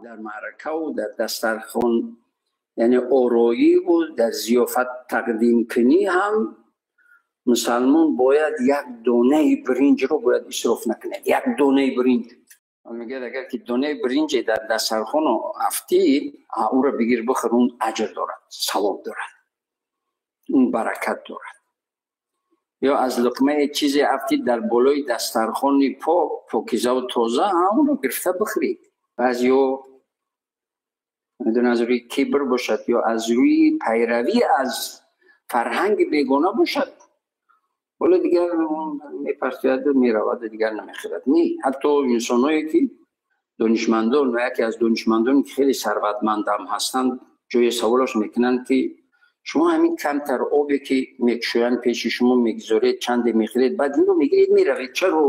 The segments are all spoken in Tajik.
Дар маърака ва дар дастархон, яъне ороӣ ва дар зиёфат тақдим кунӣ ҳам мусалмон бояд як донаи биринҷро бояд исроф накунад. Як донаи биринҷ. Мегӯяд, агар ки донаи биринҷе дар дастархон афтӣ, ӯро бигир бихӯр, он аҷр дорад, савоб дорад, он баракат дорад. Ё аз луқмаи чизе афтид дар болои дастархони пок, покизаву тоза, онро гирифта бихӯред. Баъзеҳо, намедонам, аз рӯи кибр бошад ё аз рӯи пайравӣ аз фарҳанги бегона бошад, ҳоло дигар мепартояду мераваду дигар намехӯрад. Не, ҳатто инсонҳое ки донишмандон ва яке аз донишмандоне ки хеле сарватмандам ҳастанд, ҷои саволаш мекунанд, ки шумо ҳамин камтар обе ки мекушоянд, пеши шумо мегузоред, чанде мехӯред, баъд инро мегиред, меравед, чаро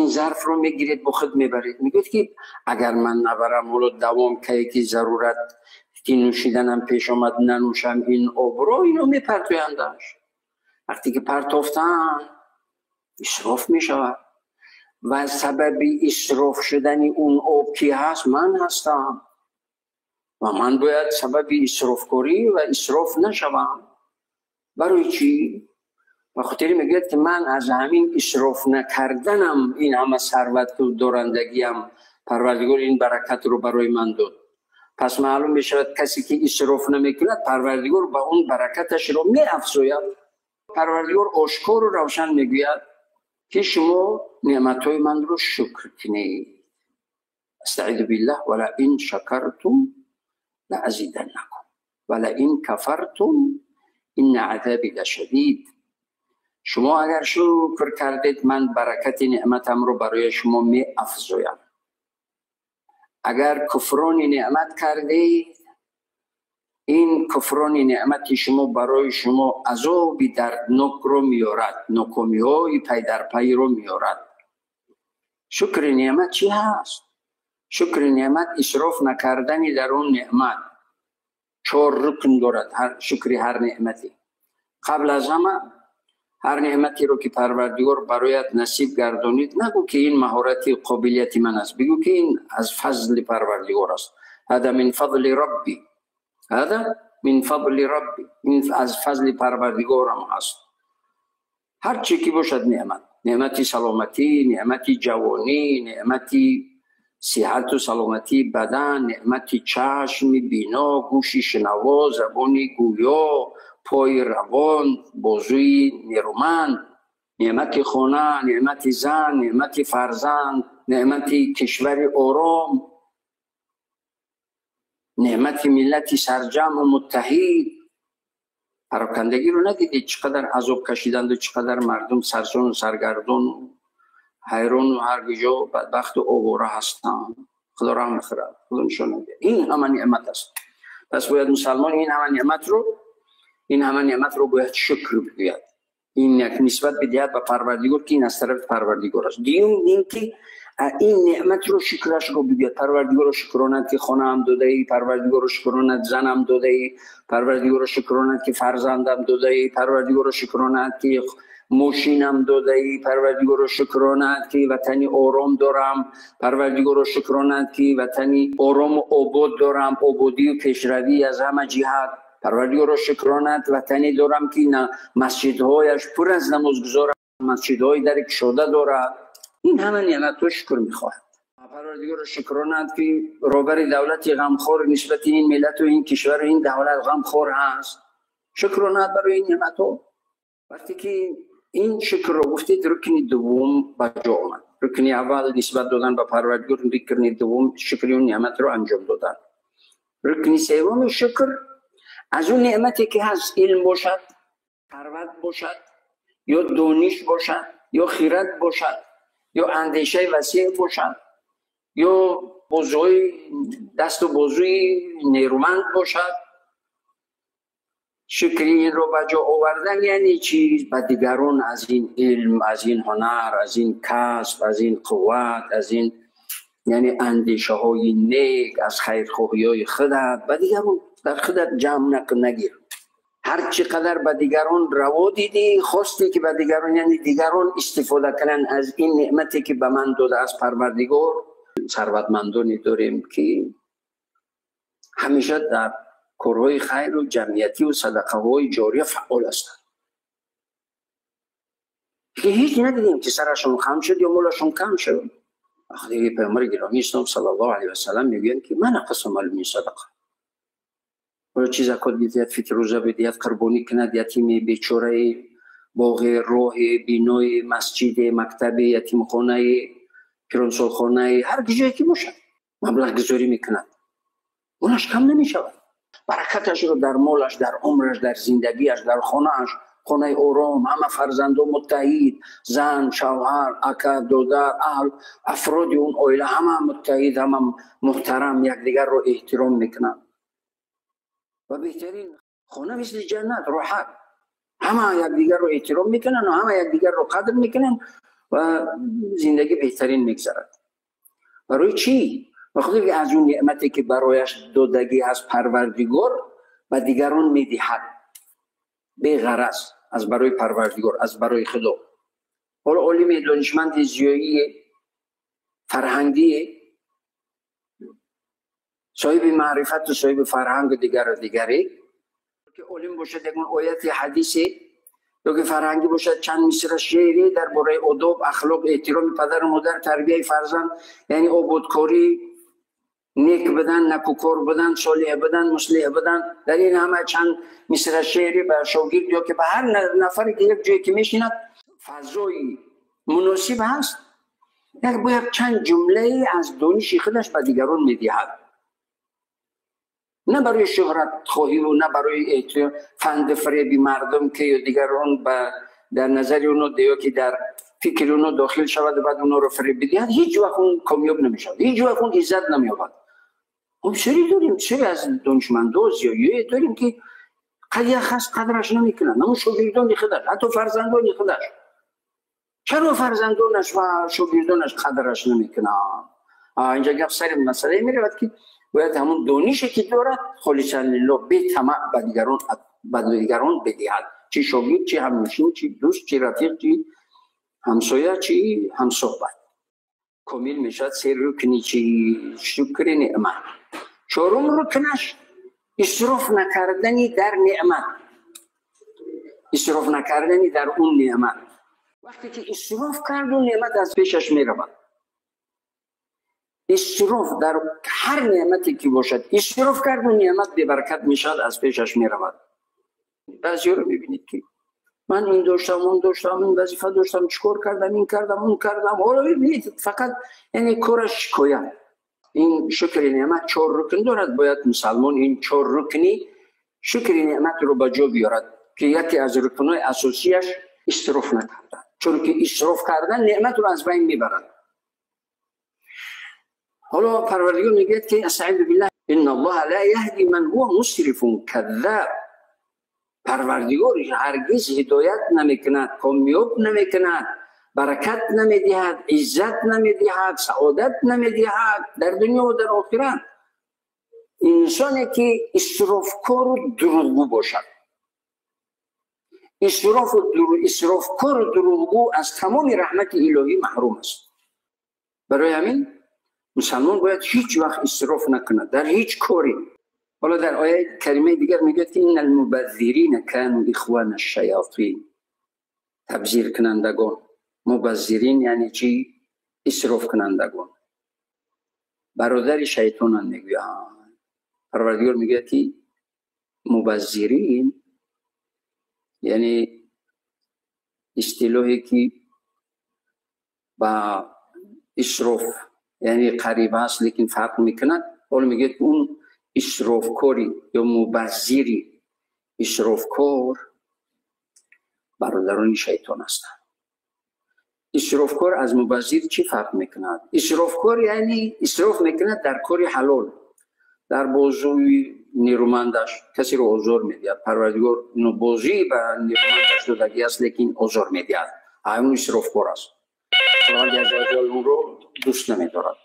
ин зарфро мегиред, бо худ мебаред? Мегӯяд, ки агар ман набарам, ҳоло давом кае ки зарурат ки нӯшиданам пеш омад, нанӯшам ин обро, ино мепартояндаш. Вақте ки партофтан, исроф мешавад ва сабаби исроф шудани он об ки ҳаст, ман ҳастам ва ман бояд сабаби исрофкорӣ ва исроф нашавам. Барои чӣ? Ба хотири, мегӯяд, ки ман аз ҳамин исроф накарданам ин ҳама сарвату дорандагиам, Парвардигор ин баракатро барои ман дод. Пас маълум мешавад, касе ки исроф намекунад, Парвардигор ба он баракаташро меафзояд. Парвардигор ошкору равшан мегӯяд, ки шумо неъматҳои манро шукр кунед. Астаизу биллаҳ: ва лаин шакартум лаазиданнакум ва лаин кафартум инна азаби лашадид. Шумо агар шукр кардед, ман баракати неъматамро барои шумо меафзоям. Агар куфрони неъмат кардед, ин куфрони неъмати шумо барои шумо азоби дарднокро меорад, нокомиҳои пайдарпайро меорад. Шукри неъмат чӣ ҳаст? Шукри неъмат исроф накардани дар он неъмат. Чор рукн дорад шукри ҳар неъмате. Қабл аз ҳама, ҳар неъматеро ки Парвардигор бароят насиб гардонид, нагӯ ки ин маҳорати қобилияти ман аст, бигӯ ки ин аз фазли Парвардигор аст. Ҳада мин фазли Робби, ҳада мин фазли Робби, ин аз фазли Парвардигорам ҳаст. Ҳар чӣ ки бошад неъмат, неъмати саломатӣ, неъмати ҷавонӣ, неъмати сиҳату саломатии бадан, неъмати чашми бино, гӯши шунаво, забони гӯё, пои равон, бозуи нерӯманд, неъмати хона, неъмати зан, неъмати фарзанд, неъмати кишвари ором, неъмати миллати сарҷамъу муттаҳид. Парокандагиро надидед, чӣ қадар азоб кашиданду чӣ қадар мардум сарсону саргардону ҳайрону ҳар ҷо бадбахту овора ҳастанд? Худо раҳм бихӯрад, Худо нишон надиҳад. Ин ҳама неъмат аст. Пас бояд мусалмон ин ҳама неъматро бояд шукр бигӯяд, ин як нисбат бидиҳад ба Парвардигор, ки ин аз тарафи Парвардигор аст. Дуюм ин ки ин неъматро шукрашро бигӯяд. Парвардигоро шукронад, ки хонаам додаӣ, Парвардигоро шукронад, занам додаӣ, Парвардигоро шукронад, ки фарзандам додаӣ, Парвардигоро шукронад, ки мошинам додаӣ, Парвардигоро шукронад, ки ватани ором дорам, Парвардигоро шукронад, ки ватани орому обод дорам, ободию пешравӣ аз ҳама ҷиҳат. Парвардигоро шукронад, ватане дорам, ки масҷидҳояш пур аз намозгузор, масҷидҳои дари кушода дорад. Ин ҳама неъматҳо шукр мехоҳад. Парвардигоро шукронад, ки роҳбари давлати ғамхор нисбати ин миллату ин кишвару ин давлат ғамхор ҳаст. Шукронад барои ин неъматҳо. Вақте ки ин шукрро гуфтед, рукни дуввум ба ҷо омад. Рукни аввал нисбат додан ба Парвардигор, рукни дуввум шукри он неъматро анҷом додан. Рукни севуми шукр: аз он неъмате ки ҳаст, илм бошад, сарват бошад ё дониш бошад ё хират бошад ё андешаи васеъ бошад ё бозуҳои дасту бозуи нерӯманд бошад, шукри инро ба ҷо овардан яъне чиз? Ба дигарон аз ин илм, аз ин ҳунар, аз ин касб, аз ин қувват, аз ин яъне андешаҳои нек, аз хайрхоҳиҳои худат ба дигарон, дар худат ҷамъ накун, нагир. Ҳар чӣ қадар ба дигарон раво дидӣ, хостӣ ки ба дигарон, яъне дигарон истифода кунанд аз ин неъмате, ки ба ман додааст Парвардигор. ثروتمندانی داریم که همیشه در کارهای خیر و جمعیتی و صدقه های جاریه فعال هستند که هیچ ندیدیم که سرشون خم شد یا مالشون کم شد. آخه پیامبر گرامی اسلام صلی الله علیه و سلم میگن که من نقص مال من صدقه. ولی چیز زکات بدهد، فطر روزه بدهد، قربانی کند، یتیم بیچاره باغ، راه، بینای، مسجد، مکتب، یتیمخانه، پیرانسالخانه، هر جایی که باشد مبلغ گذاری میکند، اونش کم نمیشود. برکتش رو در مالش، در عمرش، در زندگیش، در خانه‌اش، خانه آرام، همه فرزندان متحد، زن، شوهر، اکا، دادر، اهل، افراد اون عائله همه متحد، همه محترم، یکدیگر رو احترام میکنند. و بهترین خانه مثل جنت، راحت، همه یکدیگر رو احترام میکنن و همه یکدیگر رو قدر میکنن و زندگی بهترین میگذرد. برای چی؟ بخاطر که از اون نعمتی که برایش دادگی از پروردگار و دیگران میدهد، بی غرض، از برای پروردگار، از برای خدا. حالا عالم، دانشمند، زیایی، فرهنگی، صاحب معرفت و صاحب فرهنگ دیگر و دیگری که عالم باشد، یک آیت حدیثی یا که فرهنگی باشد، چند مصرع شعری درباره آداب، اخلاق، احترام پدر و مادر، تربیه فرزند، یعنی آبادکاری، نیک بدن، نکوکار بدن، صالح بدن، مصلح بدن، در این همه چند مصرع شعری به شاگرد یا که به هر نفری که یک جایی که میشیند فضای مناسب هست، یک باید چند جمله از دانش خودش به دیگران میدهد، نه برای شهرت خواهی و نه برای فند فریبی مردم که یا دیگران در نظر اونو یا که در فکر اونو داخل شود و بعد اونو رو فریب بدهد. هیچ وقت اون کامیاب نمیشود، هیچ وقت اون عزت نمییابد. ما سری داریم، سری از دانشمندان زیایی داریم که قد خاص قدرش نمیکنن، نه شاگردان خودش، حتی فرزندان خودش. چرا فرزندانش و شاگردانش قدرش نمیکنن؟ اینجا گپ سر مسئله میرود که باید همون دانشی که دارد خالصا لله بی طمع به دیگران بدهد، چی شاگرد، چی همنشین، چی دوست، چی رفیق، چی همسایه، چی همصحبت. کامل میشد سه رکنی چی شکر نعمت. چهارم رکنش اسراف نکردنی در نعمت، اسراف نکردنی در اون نعمت. وقتی که اسراف کرد اون نعمت از پیشش میرود. اسراف در هر نعمتی که باشد، اسراف کرد و نعمت بی برکت میشد، از پیشش میرود. بعضی رو میبینید که من این داشتم، اون داشتم، این وظیفه داشتم، چیکار کردم، این کردم، اون کردم. حالا ببینید فقط یعنی کارش شکایت. این شکر نعمت چهار رکن دارد، باید مسلمان این چهار رکنی شکر نعمت رو به جا بیارد که یکی از رکن‌های اساسیش اسراف نکردن، چون که اسراف کردن نعمت رو از بین میبرد. حالا پروردگار میگه که استعیذ بالله ان الله لا یهدی من هو مسرف کذاب. پروردگار هرگز هدایت نمیکند، کامیاب نمیکند، برکت نمیدهد، عزت نمیدهد، سعادت نمیدهد در دنیا و در آخرت. انسانی که اسرافکار و دروغگو باشد، اسرافکار و دروغگو از تمام رحمت الهی محروم است. برای همین مسلمان باید هیچ وقت اسراف نکند در هیچ کاری. حالا در آیه کریمه دیگر میگه که ان المبذرین كانوا اخوان الشیاطین. تبذیر کنندگان، مبذرین یعنی چی؟ اسراف کنندگان، برادر شیطانند میگویند. پروردگار میگه که مبذرین یعنی اصطلاحی که با اسراف یعنی قریب است لیکن فرق میکند. حالا میگه که اون اسرافکاری یا مبذری، اسرافکار برادران شیطان هستند. اسرافکار از مبذر چی فرق میکند؟ اسرافکار یعنی اسراف میکند در کار حلال، در بازوی نیرومندش کسی رو آزار میدهد. پروردگار بازوی به نیرومندش دادگی است لیکن آزار میدهد، اون اسرافکار است. خداوند عزوجل اون رو دوست نمیدارد.